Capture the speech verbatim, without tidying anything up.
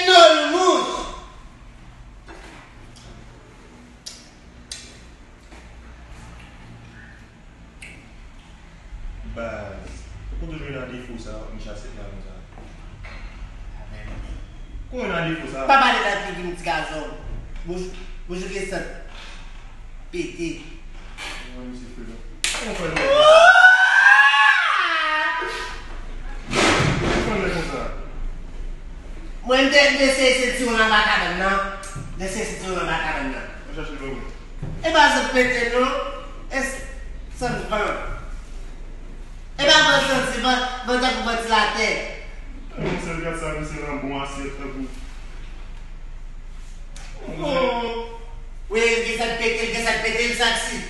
Nolmous. Baz, ou konn toujou nan defo sa, w ap chache la konsa. Konnen nan defo sa. Pa pale nan figi m, ti gason. Bouch, bouch ou gen sant. Pete. Mwen, misye frekan. Ou fè l konsa? Ou fè l konsa? Mwen, m te, m te seye senti w nan kabann nan. M te seye senti w nan kabann nan. Mwen chache l pou mwen. E pa zòt pete non. E s-, sant van. E pa van santi, van, van tankou vantilatè. Yon sèl gad sa, misye nan bon asyèt tankou. Oh. Wi, l gen sa k pete, l gen sa k pete, l saksi.